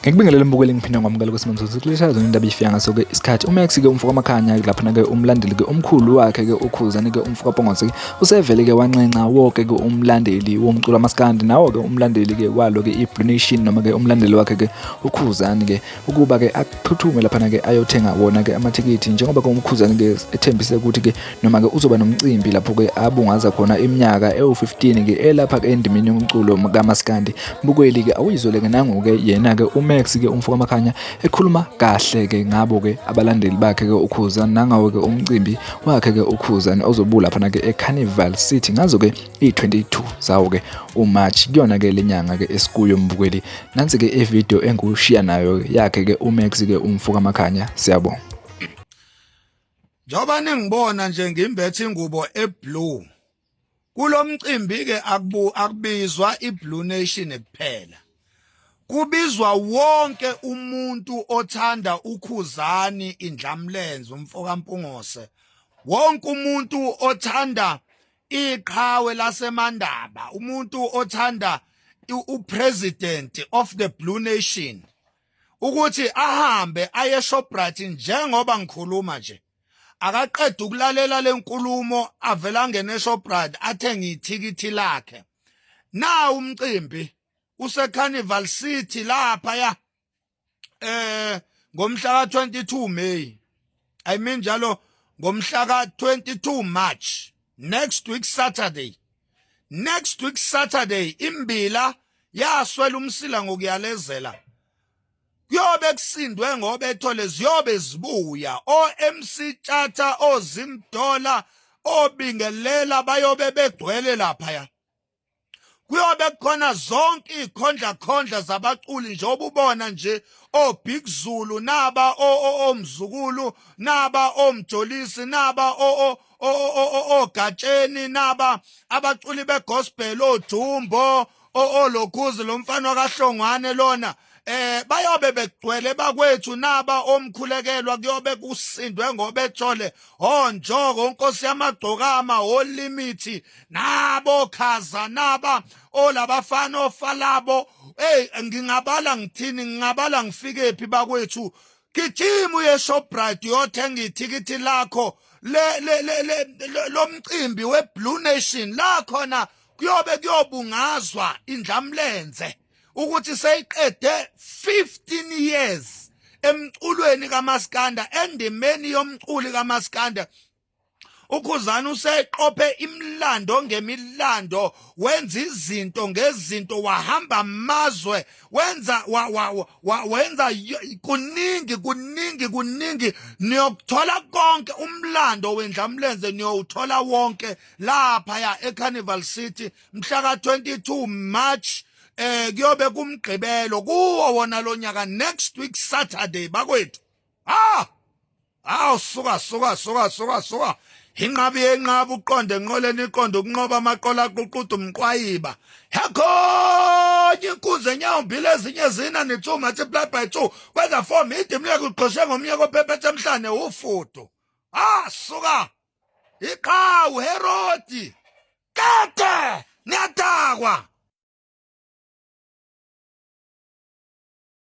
Ngikubingelele mbukeli, ngiphinde ngwamukela kwesimamsothi kulesha zona indaba ifika ngaso ke isikhathi. UMax ke umfo kaMakhanya laphana ke umlandeli ke omkhulu wakhe ke uKhuzani ke umfo kaPongose ke usevele ke wanxenxa wonke ke umlandeli womculo amaskandi nawo ke umlandeli ke walo ke iBlue Nation noma ke umlandeli wakhe ke uKhuzani ke ukuba ke aphuthume laphana ke ayothenga wona ke amathikithi, njengoba ke uMkhuzani ke ethembise ukuthi ke noma ke uzoba nomcimbi lapho ke abungaza khona iminyaka ewu-15 ke elapha ke endimeni yomculo kamaskandi. Mbukeli ke awuyizwele ke nangu ke yena ke uMax ke umfo kaMakhanya ekhuluma kahle ke ngabo ke abalandeli bakhe ke uKhuzani, nangawo ke umcimbi wakhe ke uKhuzani ozobula laphana ke eCarnival City ngazo ke i-22 zawo ke uMarch kuyona ke lenyanga ke esikuyo. Mbukeli, nansi ke ivideo engushiya nayo yakhe ke uMax ke umfo kaMakhanya. Siyabonga. Njengoba ningibona nje ngimbethe ingubo eblue, kulomcimbi ke akubizwa iBlue Nation kuphela, kubizwa wonke umuntu othanda uKhuzani Indlamlenze umfoka Mpungose, wonke umuntu othanda iqhawe laseMandaba, umuntu othanda upresident of the Blue Nation, ukuthi ahambe aye Shoprite. Njengoba ngikhuluma nje, akaqeda ukulalela lenkulumo, avela angene eShoprite athenge ithikithi lakhe. Na umcimbi use Carnival City lapha ya ngomhla ka 22 May, I mean njalo ngomhla ka 22 March, next week Saturday, next week Saturday. Imbila yaswela umsila ngokuyalezela, kuyobe kusindwe ngoba ethole ziyobe zibuya o MC Tshatha, oZimdola, obingelela, bayobe begcwele lapha ya. Kuyobe kukhona zonke izikhondla khondla zabaculi, njengoba ubona nje o Big Zulu naba, o Mzukulu naba, oMjolisi naba, o oGatsheni naba, abaculi begospel oJumbo, olokhuzi lo mfana kaHlongwane lona, bayobe begcwele bakwethu naba omkhulekelwa. Kuyobe kusindwe ngoba ethole onjoko onkosi yamagcokama olimithi nabo khaza naba olabafana ofalabo. Hey, ngingabala ngithini? Ngingabala ngifike phi bakwethu? Gijima uye Shoprite uyothenga ithikithi lakho le le le lomcimbi weBlue Nation, la khona kuyobe kuyobungazwa Indlamlenze ukuthi seyiqede 15 years emculweni kaMaskanda, endimeni yomculi kaMaskanda. UKhuzani useqophe imilando ngemilando, wenza izinto ngezinto, wahamba amazwe, wenza wa, wa, wa, wenza kuningi kuningi kuningi. Niyokuthola konke umlando weNdlamlenze, niyowuthola wonke lapha ya eCarnival City mhla ka 22 March. Kuyobe kumgqibelo kuwo wona lonyaka, next week Saturday bakwethu. Ah, awu, suka suka suka suka suka, inqabi yenqaba, uqonde enqoleni, iqonde ukunqoba amaqola, aququda umqwayiba yakhonye inkunzi enyawumbili, ezinye zina ne-2 multiply by 2 kwenza 4, midi mleke uqhoshe ngomnyaka ophephethe emhlane ufudu. Ah, suka, iqhawu Herodi kade niyadakwa.